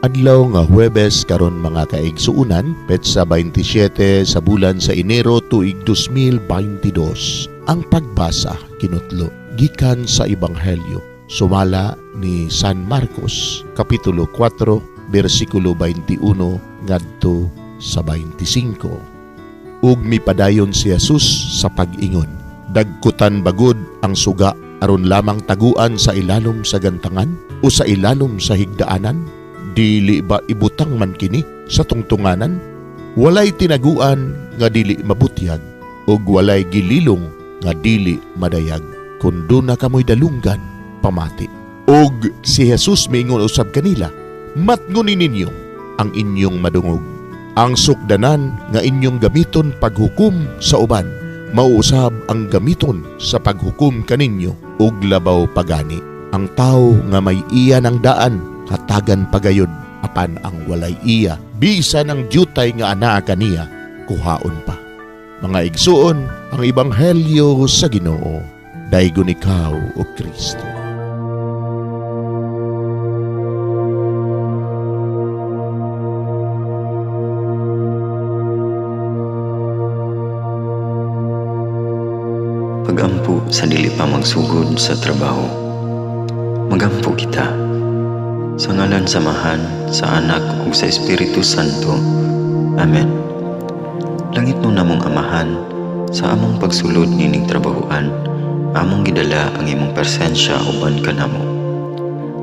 Adlaw nga Huwebes karon, mga kaigsuunan, petsa 27 sa bulan sa Enero, tuig 2022. Ang pagbasa kinutlo gikan sa Ebanghelyo sumala ni San Marcos, kapitulo 4, bersikulo 21 ngadto sa 25. Ug mipadayon si Jesus sa pag-ingon, "Dagkutan ba gud ang suga aron lamang taguan sa ilalom sa gantangan o sa ilalom sa higdaanan? Dili ba ibutang man kini sa tungtunganan? Walay tinaguan nga dili mabutyag ug walay gililong nga dili madayag. Kun duna kamoy dalunggan, pamati." Ug si Jesus miingon usab kanila, "Matngoni ninyo ang inyong madungog. Ang sukdanan nga inyong gamiton paghukom sa uban, mao usab ang gamiton sa paghukom kaninyo ug labaw pagani. Ang tawo nga may iya ng daan, hatagan pagayod, apan ang walay iya, bisan ang dyutay nga anaa kaniya, kuhaon pa." Mga igsuon, ang ebanghelyo sa Ginoo. Daygon ikaw, o Kristo. Pagampo sa dili pa magsugod sa trabaho. Magampo kita. Sa ngalan sa Amahan, sa Anak ug sa Espiritu Santo. Amen. Langitnon namong Amahan, sa among pagsulod nining trabahoan, among gidala ang imong presensya uban kanamo.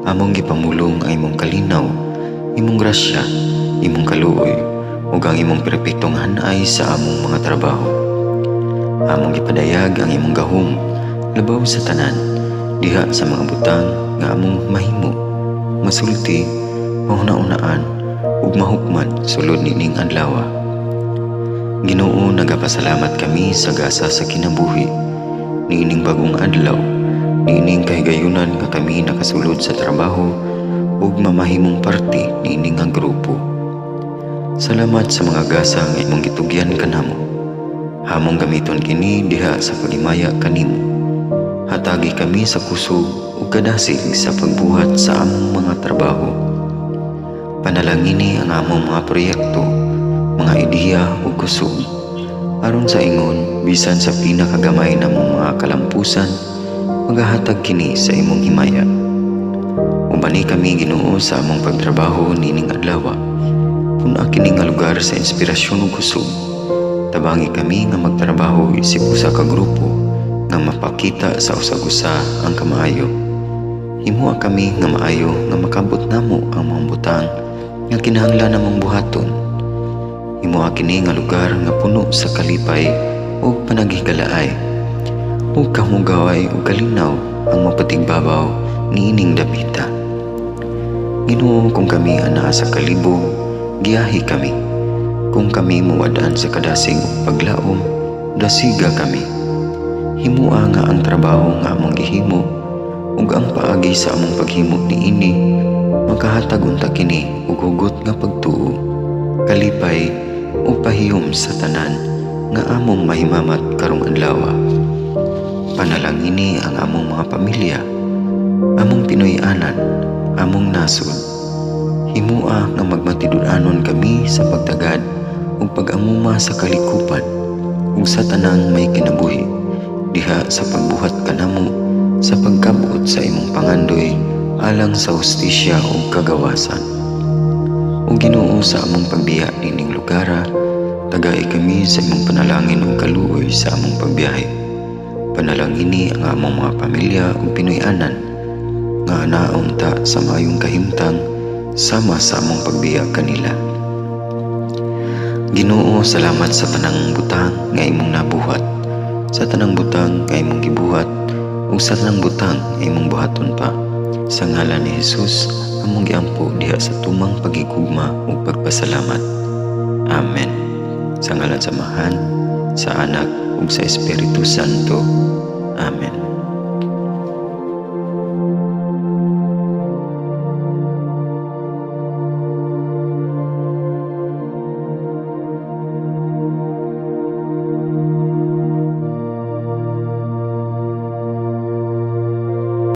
Among gipamulong ang imong kalinaw, imong grasya, imong kaluoy, ug ang imong perpektong hanay sa among mga trabaho. Among gipadayag ang imong gahom labaw sa tanan diha sa mga butang nga among mahimo, masulti, mahuna-unaan ug mahukman sulod nining adlaw. Ginoo, nagapasalamat kami sa gasa sa kinabuhi niining bagong adlaw, niining kahigayunan nga kami nakasulod sa trabaho ug mamahimong parte niini nga grupo. Salamat sa mga gasa nga imong gitugyan kanamo. Among gamiton kini diha sa paghimaya kanimo. Hatagi kami sa kusog ug kadasig sa pagbuhat sa among mga trabaho. Panalangini ang among mga proyekto, mga ideya ug kusog. Aron sa ingon, bisan sa pinakagamay namong mga kalampusan, magahatag kini sa imong himaya. Ubani kami, Ginoo, sa among pagtrabaho nining adlaw. Pun-a kini nga lugar sa inspirasyon ug kusog. Tabangi kami nga magtrabaho isip usa ka grupo nga mapakita sa usag-usa ang kamaayo. Himoa kami nga maayo nga makabot namo ang mga butang nga kinahanglan namong buhaton. Himoa kini nga lugar nga puno sa kalipay ug panaghigalaay. Ug kahugaway ug kalinaw ang mapatigbabaw niining dapita. Ginoo, kung kami anaa sa kalibog, giyahi kami. Kung kami muwad-an sa kadasig ug paglaom, dasiga kami. Himoa nga ang trabaho nga among gihimo ug ang paagi sa among paghimo niini makahatag unta kini og hugot nga pagtuo, kalipay ug pahiyom sa tanan nga among mahimamat karong adlaw. Panalangini ang among mga pamilya, among Pinoy-anan, among nasod. Himoa nga magmatinud-anon kami sa pagtagad ug pag-amuma sa kalikupan ug sa tanang may kinabuhi diha sa pagbuhat kanamo sa pagkabot sa imong pangandoy alang sa hustisya ug kagawasan. O Ginoo, sa among pagbiya nining lugara, tagai kami sa imong panalangin ug kaluoy sa among pagbiyahe. Panalangini ang among mga pamilya ug Pinoy-anan nga anaa unta sa maayong kahimtang sama sa among pagbiya kanila. Ginoo, salamat sa tanang butang nga imong nabuhat, sa tanang butang nga imong gibuhat, ug sa tanang butang nga imong buhaton pa. Sa ngalan ni Jesus, among giampo diha sa tumang pagigugma ug pagpasalamat. Amen. Sa ngalan sa Amahan, sa Anak ug sa Espiritu Santo.